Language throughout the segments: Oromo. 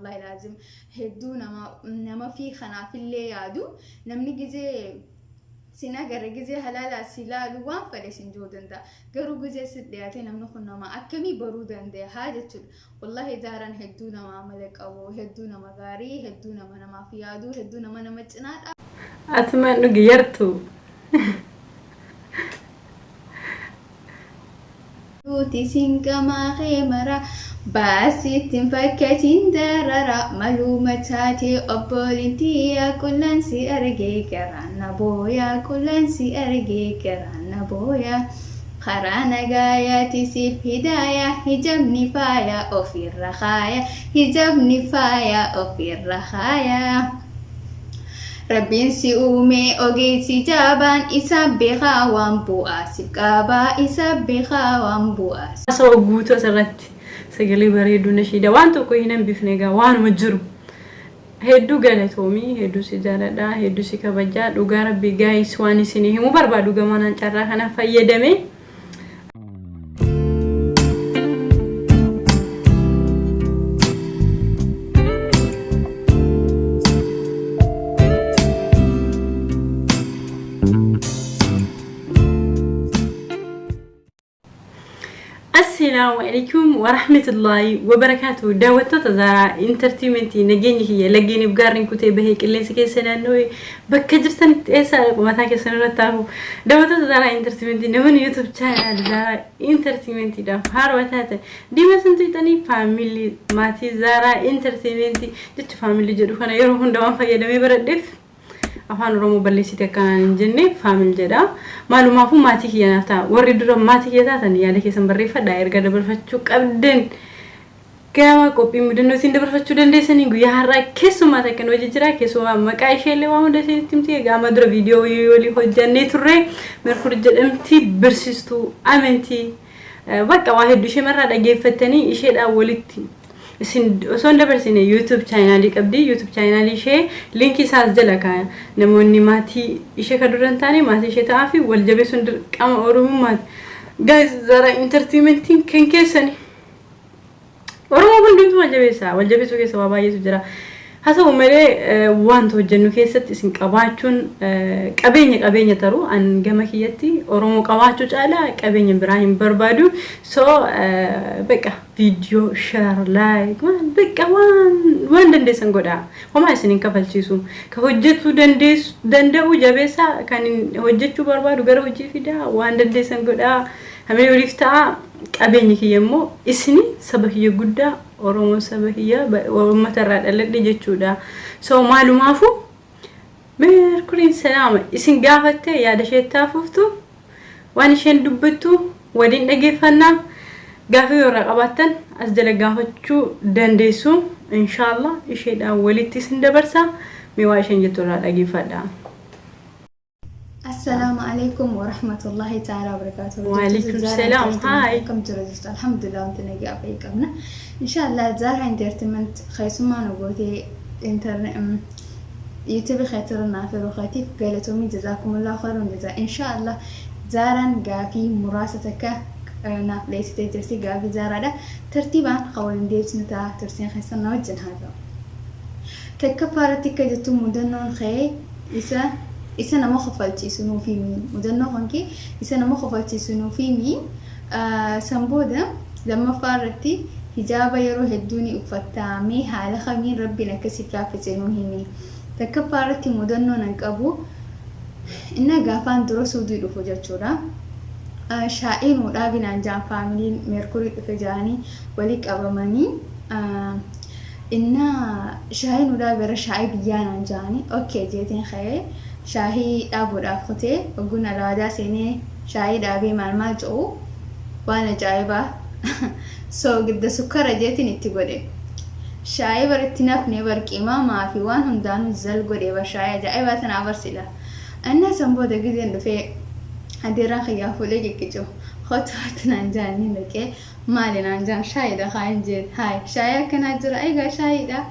Wallahi laazim hedduu nama fi kanaafillee yaadu namni gizee sin agarre, gizee halaalaa si ilaalu waan fedhe sin jiru danda'a. Garuu gizee si dhiyaate namni kun nama akkamii baruu danda'a haa jechuudha. Wallahi Zaaraan hedduu nama amala qabu, hedduu nama gaarii, hedduu nama namaaf yaadu, hedduu nama cinaadha. Atumaan dhugi yartuu. Tuuti sinqamaa kee mara baasitti hin fakkatin darara maluma taate obbooliin tiyya, qullaan si argee garaan na booya, qullaan si argee garaan na booya. Karaa nagaayaati siif hidaaya, hijabni faaya ofirra kaaya, hijabni faaya ofirra kaaya. Rabbiin si uume ogeessi jabaan, isa beekaa waan bu'aa siif qabaa, isa beekaa waan bu'aa. Haasawaa guutuu asirratti sagalee bareeduu nashiida waan tokko hin hambifne. Egaa waanuma jiru, hedduu galatoomii, hedduu si jaaladha, hedduu si kabajaa, dhugaa rabbii. Guys, waan isinii himuu barbaadu gamanaan carraa kana fayyadame. Assalaamu alaikum warahmatullahi wabarakaatu. Daawwattoota Zaaraa Entertainmentii, nageenyi kiyya laggeeniif gaarreen kutee bahee qilleensa keessa naannoo'ee bakka jirtanitti eessaa dhaqu mataa keessan irratti hafu. Daawwattoota Zaaraa Entertainmentii, namoonni YouTube channel Zaaraa Entertainmentiidhaaf haarawaa taatan diimaa san tuqxanii family maatii Zaaraa Entertainmentii jecha family jedhu kana yeroo hunda waan fayyadamee baradheef, afaan Oromoo balleessite akkanaan hin jenne, family jedha. Maalumaafuu maatii kiyya naaf ta'a. Warri dura maatii kiyya taatan yaada keessan barreeffadha. Erga dabarfachuu qabdan gama qophii mudannoo isin dabarfachuu dandeessanii. Guyyaa har'aa keessumaa takka nu wajji jira. Keessumaa maqaa ishee illee waan hunda isinitti himti. Egaa amma dura viidiyoo walii hojjannee turre. Merkur jedhamti, barsiistuu amantii. Bakka waa hedduu ishee marraa dhageeffattanii isheedhaan walitti isin osoo hin dabarsine, YouTube channelii qabdi. YouTube channelii ishee linkii isaas jala kaaya. Namoonni maatii ishee kan dura hin taane maatii ishee ta'aa fi wal jabeessuun dirqama Oromummaati. Guys, Zara Entertainmentiin kan keessani. Oromoo hundumtuu wal jabeessa. Wal jabeessuu keessa waa baay'eetu jira. Haa ta'u malee, wanta hojjennu keessatti isin qabaachuun qabeenya qabeenya taru. An gama kiyyatti Oromoo qabaachuu caalaa qabeenya biraa hin barbaadu. So beqa viidiyoo share, like, waan beqa waan dandeessan godhaa. Homaa isin hin kafalchiisu. Ka hojjechuu dandeessu danda'u jabeessaa, kan hojjechuu barbaadu gara hojii fidaa, waan dandeessan godhaa. Hamee waliif ta'a. Qabeenyi kiyya immoo isini, saba kiyya guddaa Oromoo, saba kiyya uummata irraa dhaladhe jechuudha. So maalumaafuu Meerkuriin salaama isin gaafattee yaada isheetti hafuuftu, waan isheen dubbattu waliin dhageeffannaa. Gaafii yoo irraa qabaattan as jala gaafachuu dandeessu. Inshaallah isheedhaan walitti isin dabarsa. Mee waa isheen jettu irraa dhageeffadha. Assalaamu alaikum warahmatullahi ta'ala wabarakatuh. Waalaikum salaam. Hi. Akkam jira jirtu? Alhamdulillah, wanti nagaa fa'i qabna. Inshallah Zara Entertainment keessummaa nu gootee internet YouTube keetirra naaf yeroo keetiif galatoomii, jazaakumullahu khairan jazaa. Inshallah Zaaraan gaafii muraasa takka naaf dhiyeessitee jirti. Gaafii Zaaraadha. Tartiibaan kan waliin deebisnu ta'a. Turtiin keessan na wajjin haa ta'u. Takkaffaa irratti akka jettu, mudannoon kee isa nama kofalchiisu nuuf himi. Mudannoo kan kee isa nama kofalchiisu nuuf himi. San booda lammaffaa irratti hijaaba yeroo hedduu ni uffattaa, mee haala kamiin rabbiin akkasiif laaffise nuu himi. Takkaffaa irratti mudannoo nan qabu inna gaafaan dura Suudii dhufu jechuudha. Shaa'ii nuu dhaabinaan jaan, familyn Meerkurii dhufe jaanii walii qabamanii innaa shaayii nu dhaabi, irra shaayii biyyaa naan jaanii. Okay jeetiin ka'ee shaayii dhaabuudhaaf kutee. Ogguun alaadaa seenee shaayii dhaabee maal maal jedhu, waan ajaa'ibaa soogidda sukkara jeetiin itti godhe. Shaayii bar itti nafne bar, qimamaa fi waan hundaanuu zal godhe bar, shaayii ajaa'ibaa tanaa barsila. Innaa san booda gizeen dhufee adeeraan kiyyaa fuudhee qiqqicu, hotu hotu naan jaanii dhaqee, maali naan jaan, shaayiidha kaa hin jeen, haay shaayii akkanaa jira, egaa shaayiidha.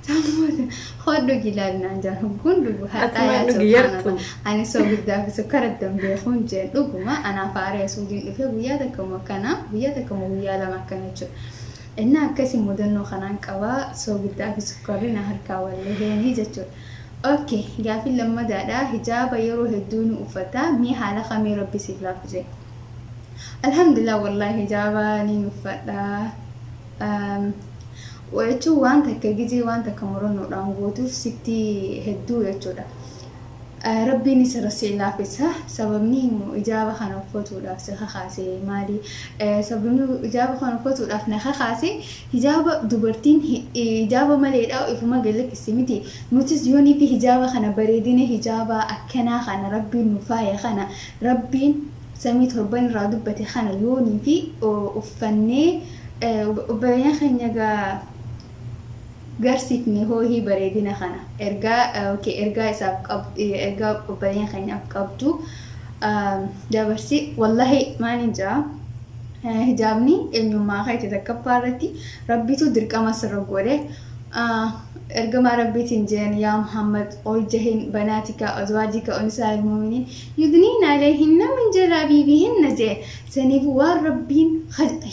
San booda hodhu gilaali naan jaan, hogguun dhugu hadhaa yaa Atumaan dhugi yartu. Subhaanallah, ani soogiddaa fi sukkara ittiin beekuun jeen. Dhuguma anaaf haaree Suudiin dhufee guyyaa takkamoo akkana, guyyaa takkamoo guyyaa lama akkana jechuudha. Inni akkasii mudannoo kanaan qabaa soogiddaa fi sukkaarri na harkaa wallaheenii jechuudha. Okay, gaaffiin lammadaadha. Hijaaba yeroo hedduu ni uffata. Mee haala kamii Rabbi siif laaffise? Alhamdulillah, wallahi hijaaba ni uffadha. Jechuun waan takka gizee waan takka murannoodhaan gootuuf sitti hedduu jechuudha. Rabbiin isa si laaffisa. Sababni hijaaba kana uffatuudhaaf si kakaase maali? Sababni hijaaba kana uffatuudhaaf na kakaase, hijaaba dubartiin hijaaba maleedha ifuma galakkisi miti. Nutis yoonii fi hijaaba kana, bareedina hijaaba akkanaa kana, Rabbiin nu faaya kana, Rabbiin samii torban irraa dubbate kana yoonii fi uffannee obboleeyyan keenya gaa garsiifne hoohii bareedina kana ergaa, okay, ergaa isaaf qabdu, ergaa obboleeyyan keenyaaf qabdu dabarsi. Wallahi maalin jaa, hijaabni eenyummaa keeti. Takkaffaa irratti Rabbitu dirqama sirra godhe. Ergamaa Rabbiitiin jeen: "Yaa Muhammad, qul jahin banaatika azwaajika wa nisaa'il mu'miniin yudniina alayhinna min jalaabiibihinna" jee. Saniif waan Rabbiin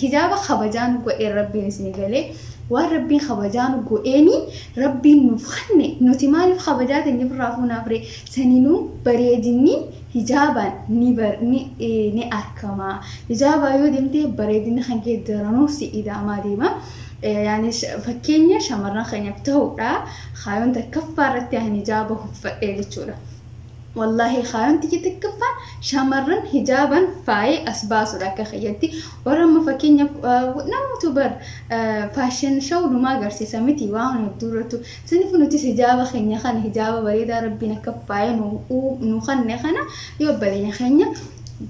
hijaaba kabajaan godhe, Rabbiin isinii galee, waan Rabbiin kabajaan godheeni Rabbiin nuuf kenne, nuti maaliif kabajaa teenya ofirraa fuunaaf ree? Saninuu bareedinni hijaabaan ni argama. Hijaabaa yoo deemte bareedinni kan kee daranuu si ida'amaa deema. Yaani fakkeenya shamarran keenyaaf ta'uudha kaayoon takkaffaa irratti ani hijaaba uffadhee jechuudha. Wallaahi kaayoon tiyya takkaffaan shamarran hijaaban faayee as baasuudha akka kiyyatti. Warra amma fakkeenyaaf namoota bar fashion show numaa agarsiisa miti waan hedduu irrattu. Saniif nutis hijaaba keenya kana, hijaaba bareedaa Rabbiin akka faayee nu kanne kana, yoo obboleeyyan keenya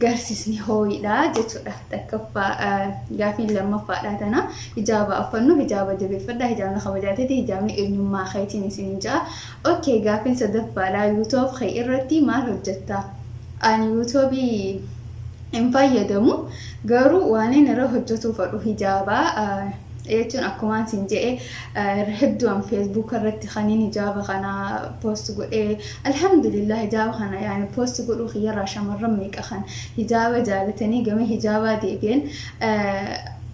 garsiisni hooyidha jechuudha. Takkaffaa gaafiin lammaffaadha tana. Hijaaba uffannu, hijaaba jabeeffadha, hijaabni kabajaateeti, hijaabni eenyummaa keetiin isin ja'a. Okay, gaafiin sadaffaadha. YouTube kee irratti maal hojjetta? Ani YouTubeii hin fayyadamu, garuu waan inni irra hojjetuu fedhu hijaabaa jechuun akkumaan sin jedhe hedduu an Facebook irratti kaniin hijaaba kana post godhee. Alhamdulillah, hijaaba kana yaani post godhuu kiyyarraa shamarran meeqa kan hijaaba jaalatanii gama hijaabaa deebi'an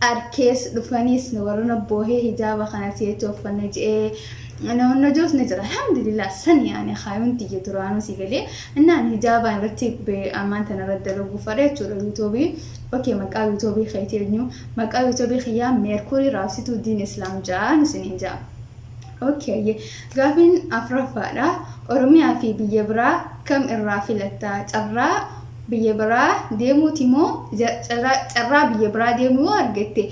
arkees dhufaniis warra boohee hijaaba kana si'eetti uffanna jedhee namoonni joos ni jira. Alhamdulillah, san yaani kaayoon tiyya duraanuu si galee innaan hijaabaan irratti ammaan tana irratti dalaguu fedha jechuudha YouTubeii. Okay, maqaa YouTubeii keetii eenyu? Maqaa YouTubeii kiyyaa Meerkurii Raabsituu Diin Islaam ja'aan isiniin ja'a. Okay, gaafiin afuraffaadha. Oromiyaa fi biyya biraa kam irraa filatta? Carraa biyya biraa deemuuti moo, carraa biyya biraa deemuu yoo argatte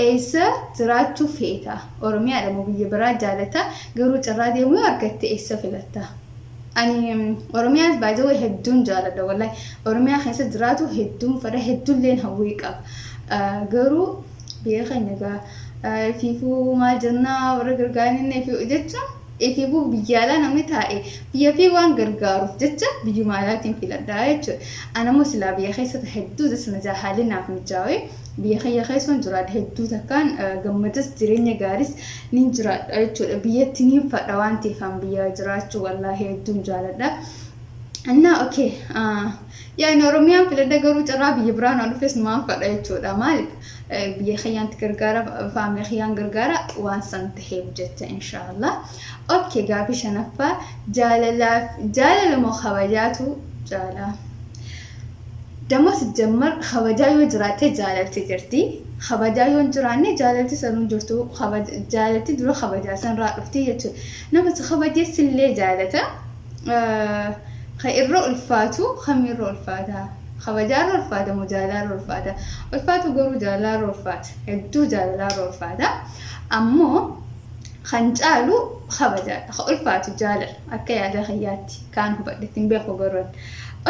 eessa jiraachuu feeta? Oromiyaadha moo biyya biraa jaalata? Garuu carraa deemuu yoo argatte eessa filatta? Ani Oromiyaas baay'ee hedduun jaaladha wallahi. Oromiyaa keessa jiraatu hedduun fedha, hedduulleen hawwii qaba. Garuu biyya keenya egaa ifiifuu maal jennaa, warra gargaarinne jechuun ifiifuu biyya alaa namni taa'e biyya fi waan gargaaruuf jecha biyyuma alaatiin filadhaa jechuudha. Ana immoo silaa biyya keessatti hedduu dasna haalli naaf mijaa'e biyya kiyya keessoon jiraadha, hedduu takkaan gammadas, jireenya gaaris nin jiraadha jechuudha. Biyyatti nin fadha waan ta'eef an biyya jiraachuu wallaahi hedduun jaaladha. Innaa okay, yaani Oromiyaan filadha, garuu carraa biyya biraa na dhufes maan fadha jechuudha. Maaliif? Biyya kiyyaanti gargaara, faamilii kiyyaan gargaara waan san taheef jecha, inshaallah. Okay, gaafii shanaffaa: jaalalaaf jaalala moo kabajaatu jaalaa? Damos jammar kabajaa yoo jiraatte jaalalti jirti. Kabajaa yoo hin jiraanne jaalalti sanuu jirtu. Jaalalti dura kabajaa sanirraa dhufti jechuudha. Nama si kabajee sillee jaalata. Kan irra ulfaatu kamirra ulfaata? Kabajaa irra ulfaata moo jaalalaa irra ulfaata? Ulfaatu garuu jaalalaa irra ulfaata. Hedduu jaalalaa irra ulfaata. Ammoo kan caalu kabajaadha. Kan ulfaatu jaalala. Akka yaada kiyyaatti kaan hubadhetti hin beeku garuu.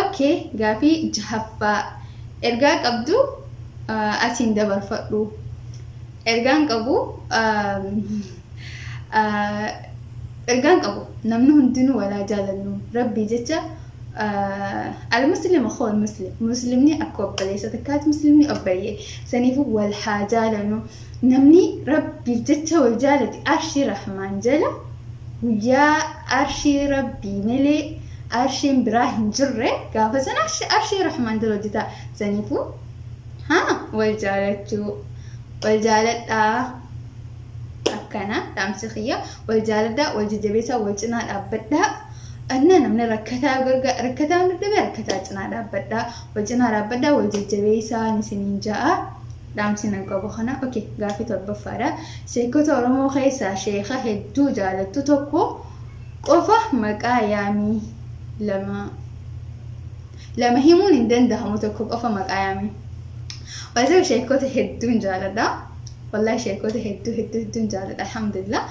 Okay, gaafii jahaffaa: ergaa qabdu asiin dabarfadhu. Ergaan qabu, ergaan qabu, namni hundinuu walaa jaalannu Rabbii jecha. Al-muslim akhuul muslim, muslimni akka obboleessa takkaati, muslimni obboleeyye. Saniifuu wal haa jaalannu. Namni Rabbiif jecha wal jaalate arshii Rahmaan jala, guyyaa arshii Rabbii malee arshiin biraa hin jirre, gaafa san arshii Rahmaan jala hojjeta. Saniifuu haa wal jaalachuu, wal jaaladhaa. Kana dhaamsi kiyya wal jaaladhaa, wal jajjabeessaa, wal cinaa dhaabbadhaa. Anna namni rakkataa gargaa rakkataa dadhabee rakkataa cinaa dhaabbadhaa, wal cinaa dhaabbadhaa, wal jajjabeessaa isiniin ja'a. Dhaamsi nan qabu kana. Okay, gaafii torbaffaadha. Sheekota Oromoo keessaa sheeka hedduu jaalattu tokko qofa maqaa yaamii. Lama lama himuun hin danda'amu, tokko qofa maqaa yaamii. Waasii sheekota hedduun jaaladha. Wallahi sheekota hedduu hedduu hedduun jaaladha, alhamdulillah.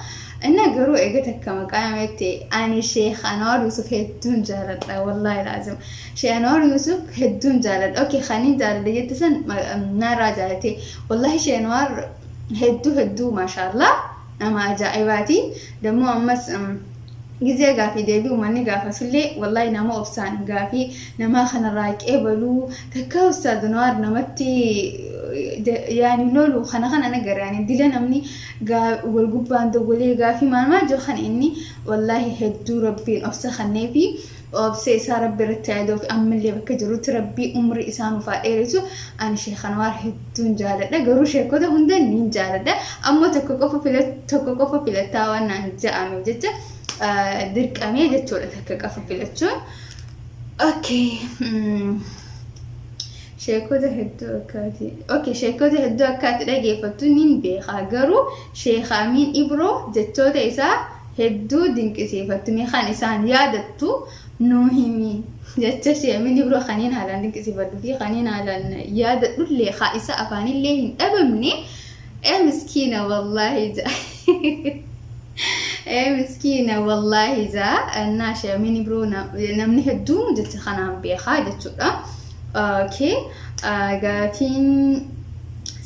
Inna garuu eega takka maqaa yaametti ani Sheekh Anwar Yusuf hedduun jaaladha, wallahi laazim. Sheekh Anwar Yusuf hedduun jaaladha. Okay, kaniin jaaladha jette san narraa jaalate. Wallahi Sheekh Anwar hedduu hedduu, maashaallah, nama ajaa'ibaati. Dammoo ammas gizee gaafii deebii uummanni gaafatullee wallahi nama obsaan gaafii namaa kanarraa qeebaluu takka Ustaaz Anwar namatti yaani lolu kana kana nagara yaani dila namni wal gubbaan dawwalee gaafii maal maal jiru kan inni wallahi hedduu Rabbiin obsa kannee fi obsa isaa Rabbi irratti yaaduu fi ammallee bakka jirutti Rabbii umrii isaa nuuf haa dheeressu. Ani Sheekh Anwaar hedduun jaaladha, garuu sheekota hunda niin jaaladha. Ammoo tokko qofa filat tokko qofa filattaa waan naan ja'ameef jecha dirqamee jechuudha takka qofa filachuun. Okay. Sheekota hedduu akkaati. Okay, sheekota hedduu akkaati dhageeffattu nin beeka. Garuu Sheekh Amiin Ibroo jechoota isaa hedduu dinqisiifattu mee kan isaan yaadattu nuu himi. Jecha Sheekh Amiin Ibroo kaniin haalaan dinqisiifadhu fi kaniin haalaan yaadadhullee haa isa afaanillee hin dhabamne. Ee miskiina wallaahi ja. Ee miskiina wallaahi ja. Innaa Sheekh Amiin Ibroo namni hedduun jecha kanaan beekaa jechuudha. Okay. Gaafiin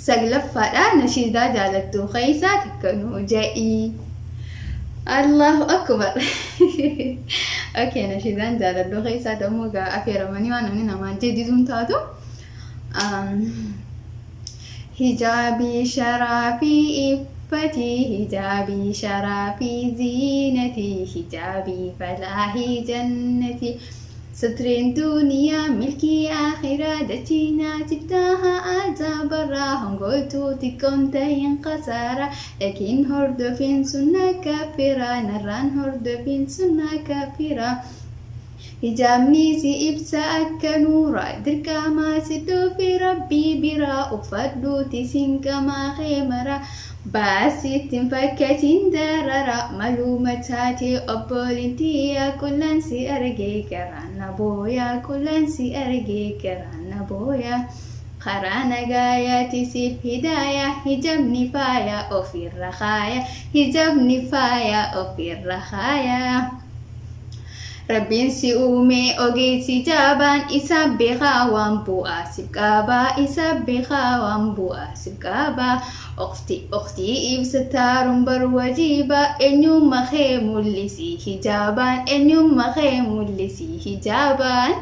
saglaffaadha. Nashiidaa jaalattu keessaa takka nuu ja'i. Allahu akbar. Okay, nashiidaan jaaladhu keessaa dammoo gaa affeeramanii waan namni namaan jee diduun taatu. Hijaabii sharaafii iffatii, hijaabii sharaafii ziinatii, hijaabii falaahii jannatii. Satriin duniyaa milkii akhiraa, dachii nyaachiftaa azaabarraa, hongoituu xiqqoon tahin khasaara, lakin hordofin sunna kafiraa, narraan hordofin sunna kafiraa. Hijaabni si ibsa akka nuura, dirqamaa si dhufi Rabbii biraa, uffadhuuti sinqamaa kee mara, baasittiin fakkatiin darara, maluma taate obbolintiya, qullaan si argee garaan na booya, qullaan si argee garaan na booya. Karaa nagaayaati siif hidaaya, hijabni faaya ofirra kaaya, hijabni faaya ofirra kaaya. Rabbiin si uume ogeessi jaabaan, isa beekaa waan bu'aa siif qabaa, isa beekaa waan bu'aa siif qabaa. Ukhti ukhtii ibsataaruun bar wajiibaa, eenyummaa kee mul'isi hijaabaan, eenyummaa kee mul'isi hijaabaan.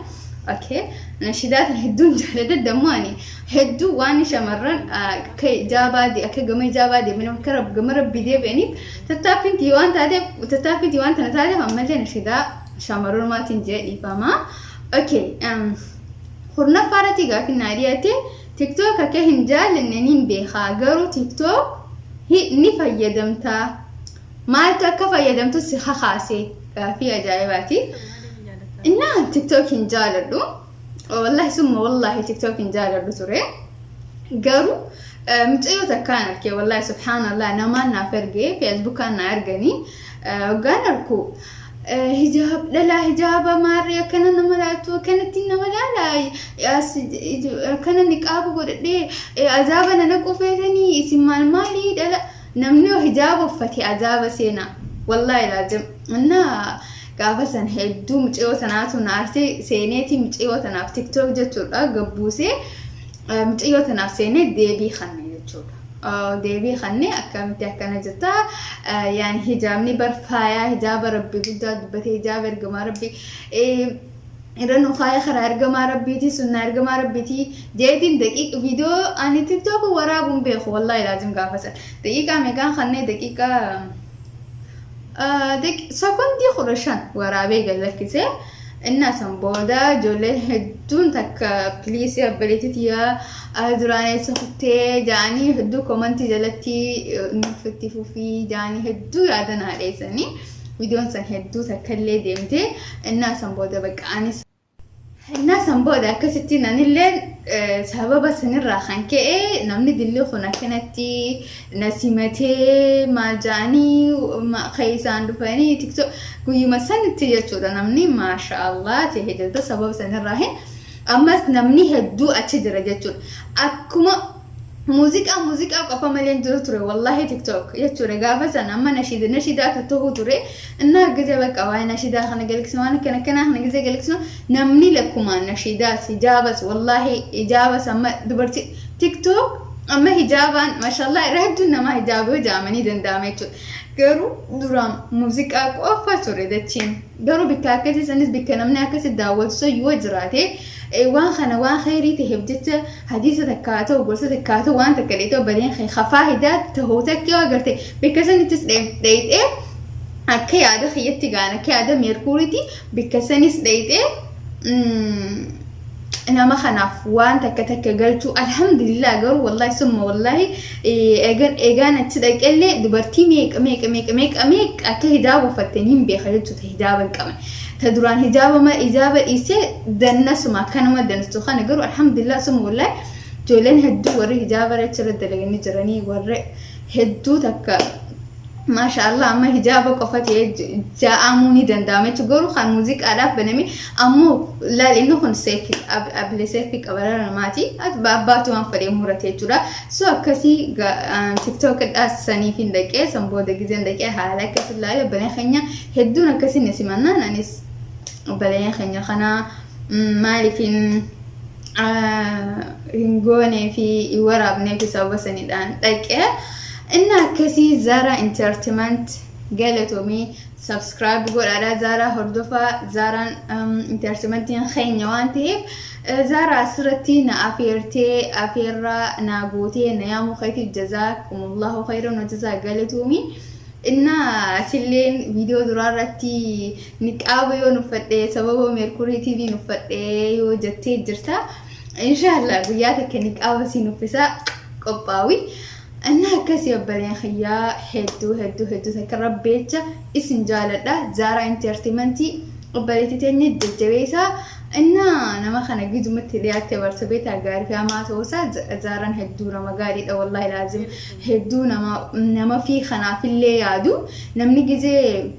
Okay. Nashiidaa hedduun jaaladha. Dammoo ani hedduu waan shamarran akka hijaabaa akka gama hijaabaa deemanii akka gama Rabbii deebi'aniif tattaaffiin waan taateef, tattaaffiin waan tana taateef ammallee nashiidaa shamarrummaatiin jee dhiifama. Okay. Kurnaffaa irratti gaaffii naa dhiyaate, TikTok akka hin jaallanne nin beekaa, garuu TikTok ni fayyadamtaa, maaltu akka fayyadamtu si kakaase? Gaaffii ajaa'ibaati. Innaa TikTok hin jaaladhu. Wallahi summa wallahi TikTok hin jaaladhu ture. Garuu mucayyoo takkaan argee, wallahi subhaanallah, namaan naaf ergee, Facebookaan na arganii hoggaan arku hijaab dhalaa hijaaba maarree akkana nama laaltu, akkanatti nama laala, akkana niqaaba godhadhee azaaba nana qufeetanii isin maal maalii dhala namni hijaaba uffate azaaba seenaa, wallahi laazim. Innaa gaafa san hedduu mucayyoo tanaatu na arsee seeneeti mucayyoo tanaaf TikTok jechuudha gabbuusee mucayyoo tanaaf seenee deebii kanne jechuudha. Deebii kanne akkamitti akkana jetta, yaani hijaabni bar faayaa, hijaaba Rabbi guddaa dubbatee, hijaaba ergamaa Rabbi irra nu kaaya, karaa ergamaa Rabbiiti, sunnaa ergamaa Rabbiiti jeetiin daqiiqa viidiyoo ani TikTok waraabuun beeku, wallahi laazim, gaafa san daqiiqaa meeqaan kannee, daqiiqaa sekondii 15 waraabee gad lakkisee. Innaa san booda ijoolleen hedduu Hedduun takka please abbaleetii tiyyaa duraan eessa kuttee jaanii hedduu comment jalatti nuuf itti fufii jaanii hedduu yaada naa dheessanii. Viidiyoon san hedduu takka illee deemte. Innaa san booda bakka anis innaa san booda akkasitti nanillee sababa sanirraa kan ka'e namni dilli kun akkanatti na simatee maal ja'anii keessaan dhufanii TikTok guyyuma sanitti jechuudha. Namni maasha Allah ta'e jirta sababa sanirraa hin ammas namni hedduu achi jira jechuudha. Akkuma muuziqaa muuziqaa qofa malee hin jiru ture wallahi TikTok jechuudha gaafa san. Amma nashiida nashiidaa akka ta'u ture. Innaa gizee bakka waa'ee nashiidaa kana galaksinu, waan akkana akkanaa kana gizee galaksinu, namni lakkumaan nashiidaas hijaabas wallahi hijaabas amma dubartii TikTok amma hijaabaan mashallah irra hedduun namaa hijaaba yoo jaamanii danda'ama jechuudha. Garuu duraan muuziqaa qofa ture dachiin. Garuu bikka akkasii sanis bikka namni akkasii daawwatu sun yoo jiraate, waan kana waan khayrii ta'eef jecha hadiisa takka haa ta'u, gorsa takka haa ta'u, waan takka dheetoo baleen hafaa hidaa ta'uu takka yoo agarte bikka sanittis dheeyxee akka yaada kiyyatti gaan akka yaada meerkuuriitti bikka sanis dheeyxee nama kanaaf waan takka takka galchuu alhamdulillah. Garuu wallahi summa wallahi eegan eegaan achi dhaqellee dubartii meeqa meeqa meeqa meeqa meeqa akka hijaaba uffatte hin beeka jechuudha. Hijaaba hin qabne ta duraan hijaaba ma hijaaba dhiisee dannasuma akkanuma dannastu kana. Garuu alhamdulillah summa wallahi ijoolleen hedduu warri hijaaba irra dalaganii jiranii warri hedduu takka maasha Allah amma hijaaba qofa ta'ee ja'amuu ni danda'ama jechuudha. Garuu kan muuziqaadhaaf baname ammoo laal inni kun seefi abile seefi qabara namaati abbaatu waan fedhee murate jechuudha. So akkasii TikTok dhaas saniif hin dhaqee san booda gizeen dhaqee haala akkasii ilaale obboleen keenya hedduun akkasiin simannaan anis obboleen keenya kana maaliif hin goonee fi hin waraabnee fi sababa sanidhaan dhaqee. Inni akkasii Zara Entertainment galatoomii, subscribe godhaadha, Zara hordofaa. Zaraan Entertainmentiin keenya waan ta'eef Zara asirratti na afeertee afeerraa na gootee na yaamuu keetiif jazaakumullahu khayran wa jazaa, galatoomii. Inna asilleen viidiyoo duraa irratti niqaaba yoo uffadhe sababa Meerkurii TV uffadhe yoo jettee jirta. Inshaallah guyyaa takka niqaaba siin uffisaa qophaawi. Inni akkasii obboleen kiyyaa hedduu hedduu hedduu takka rabbeecha isin jaaladha. Zaaraa Entertainmentii obboleettii teenya jajjabeessaa. Inna nama kana gidumatti dhiyaatte barta beektaa gaarii fi hamaa ta'uusaa. Zaaraan hedduu nama gaariidha wallahi laazim, hedduu nama nama fi kanaafillee yaadu. Namni gizee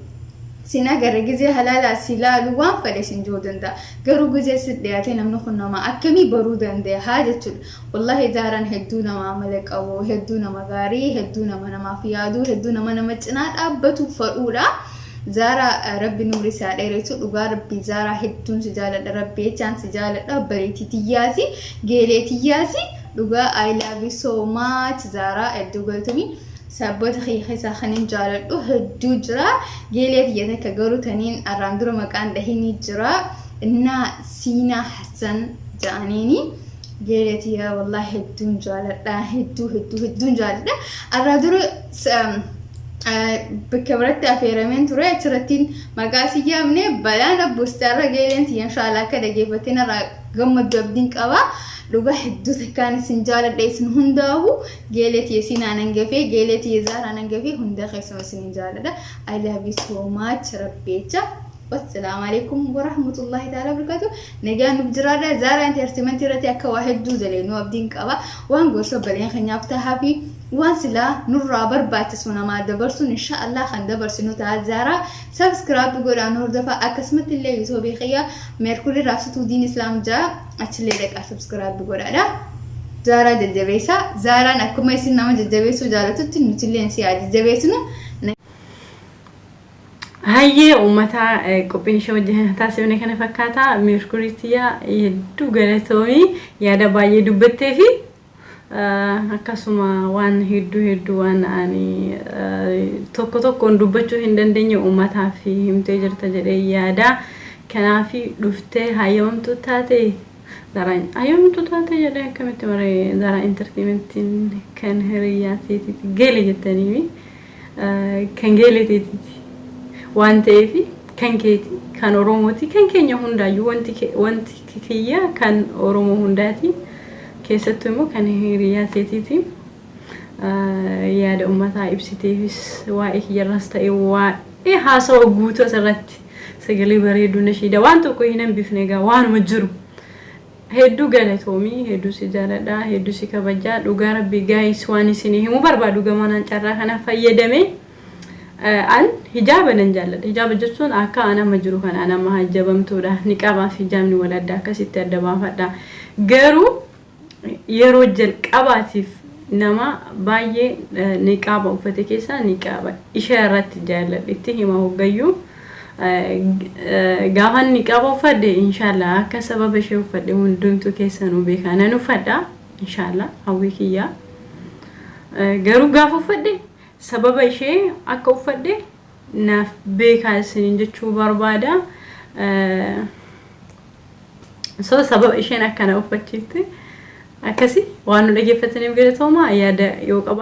sin agarre gizee halaalaa si laalu waan fedhe sin jiru danda'a. Garuu gizee si dhiyaate namni kun nama akkamii baruu danda'a haa jechuudha. Wallahi Zaaraan hedduu nama amala qabu, hedduu nama gaarii, hedduu nama namaaf yaadu, hedduu nama nama cinaa dhaabbatu fedhuudha. Zaaraa rabbi nuuri isaa dheeressu. Dhugaa rabbi Zaaraa hedduun si jaaladha, rabbi jechaan si jaaladha. Obboleettii tiyyaasi, geelee tiyyaasi, dhugaa I love you so much. Zaaraa hedduu galatoomii. Sabboota kiyya keessaa kan hin jaaladhu hedduu jira. Geelee tiyya takka garuu taniin arraan dura maqaan dhahinii jira. Innaa Siinaa Hassan ja'aniini. Geelee tiyya wallahi hedduun jaaladha. Hedduu hedduu hedduun jaaladha. Arraa dura bakka biratti affeerameen ture, achirrattiin maqaa si yaamne balaan abbuustaarra. Geeleen tiyya inshaallah akka dhageeffattee narraa gammaddu abdiin qaba. Dhugaa hedduu takkaan isin jaaladha isin hundaahu. Geelee tiyya Siinaa nan gafee, geelee tiyya Zaaraa nan gafee, hunda keessuma isin jaaladha. I love you so much rabbeecha. Wassalaamu alaikum warahmatullahi ta'ala wabarakatuh. Nagaan nuuf jiraadha. Zaaraa Entertainment irratti akka waa hedduu daleenuu abdiin qaba. Waan gorsa obboleen keenyaaf tahaa fi waan silaa nurraa barbaachisu namaa dabarsuun insha Allah kan dabarsinu ta'a. Zaaraa subscribe godhaan hordofaa. Akkasumatti illee YouTube kiyya Meerkurii Raabsituu Diin Islaam ja'a achillee dhaqaa subscribe godhaadha. Zaaraa jajjabeessaa. Zaaraan akkuma isin nama jajjabeessuu jaalatutti nutillee si haa jajjabeessinu. Hayyee uummata, qophiin ishee wajjin taasifne kana fakkaata. Meerkuriitiyaa hedduu galatoomii, yaada baay'ee dubbattee fi akkasuma waan hedduu hedduu waan ani tokko tokkoon dubbachuu hin dandeenye uummataaf himtee jirta jedhee yaada. Kanaaf dhuftee hayyamamtuu taate, Zaaraan hayyamamtuu taate jedhee akkamitti maree Zaaraa Entertainmentiin kan hiriyyaa teetiiti geele jettaniimi kan geele teetiiti waan ta'eef Kan keeti, kan Oromooti, kan keenya hundaayyuu wanti wanti kiyya kan Oromoo hundaati. Keessattuu immoo kan hiriyaa teetiiti. Yaada uummataa ibsiteefis waa'ee kiyyarraas ta'e waa'ee haasawa guutuu asirratti sagalee bareeduu nashiida waan tokko hin hambifne egaa waanuma jiru. Hedduu galatoomii, hedduu si jaaladha, hedduu si kabajaa. Dhugaa rabbi guys, waan isinii himuu barbaadu gamanaan carraa kana fayyadame, an hijaaba nan jaalladha. Hijaaba jechuun akka an amma jiru kana an amma hajjabamtuudha. Niqaabaa fi hijaabni wal adda, akkasitti adda baafadha. Garuu yeroo jalqabaatiif nama baay'ee niqaaba uffate keessaa niqaaba ishee irratti jaalladhe itti hima hoggayyuu. Gaafa niqaaba uffadhe, inshaallah akka sababa ishee uffadhe hundumtuu keessanuu beekaa, nan uffadha inshaallah, hawwii kiyyaa. Garuu gaafa uffadhe sababa ishee akka uffadhe naaf beekaa isiniin jechuu barbaada. So sababa isheen akkana uffachiifte akkasi. Waan nu dhageeffataniif galatoomaa. Yaada yoo qaba.